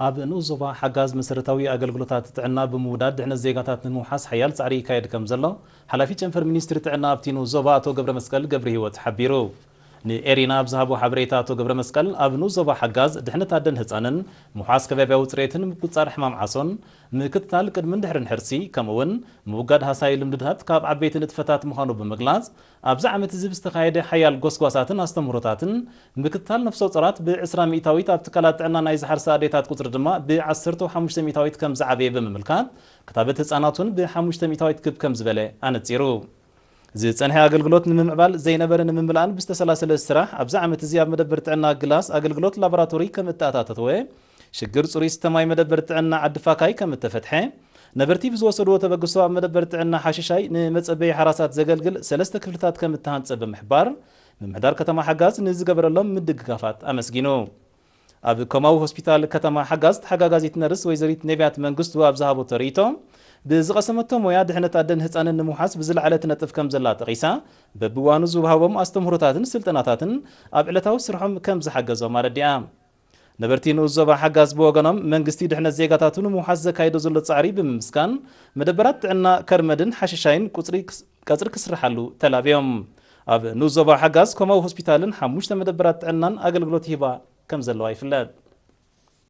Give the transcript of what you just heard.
ኣብ ንኡስ ዞባ ሓጋዝ መሰረታዊ ኣገልግሎታት ጥዕና ብምውዳድ ድሕነት ዜጋታት ንምውሓስ ሓያል ጻዕሪ ይካየድ ከም ዘሎ ሓላፊ ጨንፈር ሚኒስትሪ ጥዕና ኣብቲ ንኡስ ዞባ ኣቶ ገብረ መስቀል ገብረ ህይወት ሓቢሩ። ንኤሪና ኣብ ዝሃቦ ሓበሬታ ኣቶ ገብረ መስቀል ኣብ ንኡስ ዞባ ሓጋዝ ድሕነት ኣደን ህጻንን ምውሓስ ከባቢያዊ ጽሬትን ምቁጻር ሕማም ዓሶን ምክትታል ቅድምን ድሕርን ሕርሲ ከምኡ እውን ምውጋድ ሃሳይ ልምድታት ካብ ዓበይቲ ንጥፈታት ምዃኑ ብምግላጽ ኣብዚ ዓመት እዚ ብዝተኻየደ ሓያል ጎስጓሳትን ኣስተምህሮታትን ምክትታል ነፍሰ ጡራት ብ20% ኣብ ትካላት ጥዕና ናይ ዝሓርሳ ኣዴታት ቁጽሪ ድማ ብ15% ከም ዝዓበየ ብምምልካት ክታበት ህጻናት እውን ብ5% ክብ ከም ዝበለ ኣነጺሩ። ዝጸንሐ ኣገልግሎት ንምምዕባል ዘይነበረ ንምምላእን ብዝተሰላሰለ ስራሕ ኣብዚ ዓመት እዚ ኣብ መደበር ጥዕና ግላስ ኣገልግሎት ላቦራቶሪ ከም እተኣታተተወ ሽግር ጽሩይ ስተማይ መደበር ጥዕና ዓዲ ፋካይ ከም እተፈትሐ ነበርቲ ብዝወሰድዎ ተበግሶ ኣብ መደበር ጥዕና ሓሽሻይ ንመጸበይ ሓራሳት ዘገልግል ሰለስተ ክፍልታት ከም እተሃንጸ ብምሕባር ምምሕዳር ከተማ ሓጋዝ ንዝገበረሎም ምድግጋፋት ኣመስጊኑ። ኣብ ኮማዊ ሆስፒታል ከተማ ሓጋዝ ተሓጋጋዚት ነርስ ወይዘሪት ነቢያት መንግስቱ ኣብ ዝሃቦ ተርእይቶ ብዝቐሰመቶ ሞያ ድሕነት ኣደን ህፃንን ንምውሓስ ብዝለዓለ ትነጥፍ ከም ዘላ ጠቒሳ በብዋኑ ዝወሃቦም ኣስተምህሮታትን ስልጠናታትን ኣብ ዕለታዊ ስርሖም ከም ዝሓገዞም ኣረዲኣ። ነበርቲ ንኡስ ዞባ ሓጋዝ ብወገኖም መንግስቲ ድሕነት ዜጋታቱ ንምውሓስ ዘካየዶ ዘሎ ጻዕሪ ብምምስጋን መደበራት ጥዕና ከርመድን ሓሽሻይን ቁፅሪ ክስ- ቀፅሪ ክስርሓሉ ተላብዮም። ኣብ ንኡስ ዞባ ሓጋዝ ኮማዊ ሆስፒታልን ሓሙሽተ መደበራት ጥዕናን ኣገልግሎት ይህባ ከም ዘለዋ ይፍለጥ።